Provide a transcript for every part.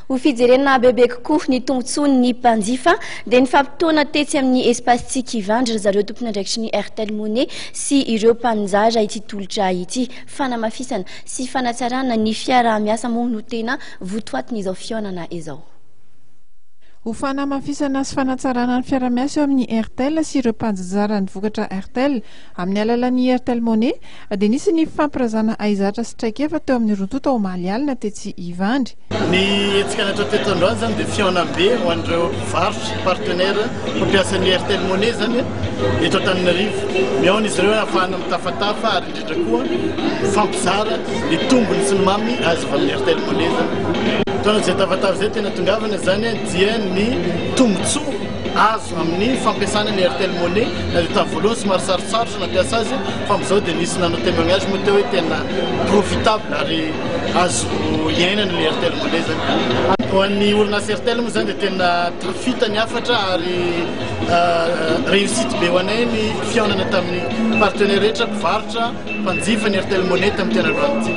Ho fijerena bebe kokoa ny tombontsoan'ny mpanjifa dia nifampitaona tetsy amin'ny Espace Tsiky Ivandry ry zareo tompon'andraikitry ny Airtel Money sy ireo mpaninjara ity tolotra ity. Fanamafisana sy fanatsarana ny fiaraha-miasa moa no tena votoatin'izao fihaonana izao. Ho fanamafisana sy fanatsarana ny fiarahamiasa eo amin'ny Airtel sy ireo mpanjinjara ny vokatra Airtel amin'ny alalan'ny Airtel Money dia nisy ny fifampirazana haizatra sy traikefa teo amin'ny roa tonta omaly alina tetsy Ivandry. Ny hetsika natao teto androany izany dia fihaonambe ho an'ireo mpivarotra, partenaires, mpampiasa ny Airtel Money izany eto Antananarivo. Mihaona izy ireo ahafahana mitafatafa ary indrindra koa mifampizara ny tombony sy ny mamy azo avy amin'ny Airtel Money izany. Taona izay tafatava izay tena tongavana izany dia ny tombontsoa azo amin'ny fampiasana ny Airtel Money na dia tamin'ny voalohany somary sarotsarotra nampiasa azy fa amin'izao dia nisy nanao témoignage moa teo hoe tena profitable ary azo iainana ny Airtel Money izany. Ho an'ny orinasa Airtel moa izany dia tena tafita ny hafatra ary réussite be ho anay ny fihaonana tamin'ny partenaires rehetra, mpivarotra, mpanjifa ny Airtel Money tamin'ity androany ity.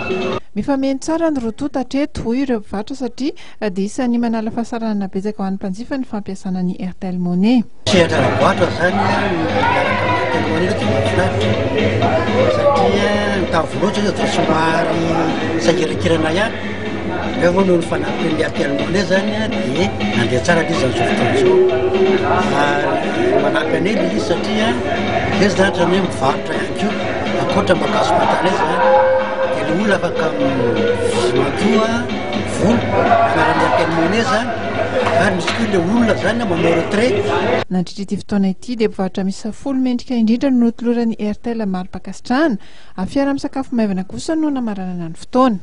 Mifameno tsara ny roa tonta hatreto, hoy ireo mpivarotra satria dia isan'ny manala fahasahiranana betsaka ho an'ny mpanjifa ny fampiasana ny Airtel Money. Sehatra ara-barotra izany miaraka amin'ny Airtel Money aloha dia mahafinaritra satria ny tamin'ny voalohany izao dia somary sahirankirana ihany. Avy eo noho ny fanampian'ny Airtel Money izany dia nandeha tsara ilay izy amin'izao fotoana izao. Ary manampy anay ilay izy satria izay izany ohatran'ny hoe mivarotra ihany koa ankoatra ny mampiasa vatana izany. Dia ilay olona afaka mandoa vola amin'ny alalan'ny Airtel Money izany ary misy koa ilay olona izany manao retrait. Nandritra ity fotoana ity dia mpivarotra miisa folo mendrika indrindra no notoloran'ny Airtel mari-pankasitrahana. Fiaraha-misakafo maivana kosa no namaranana ny fotoana.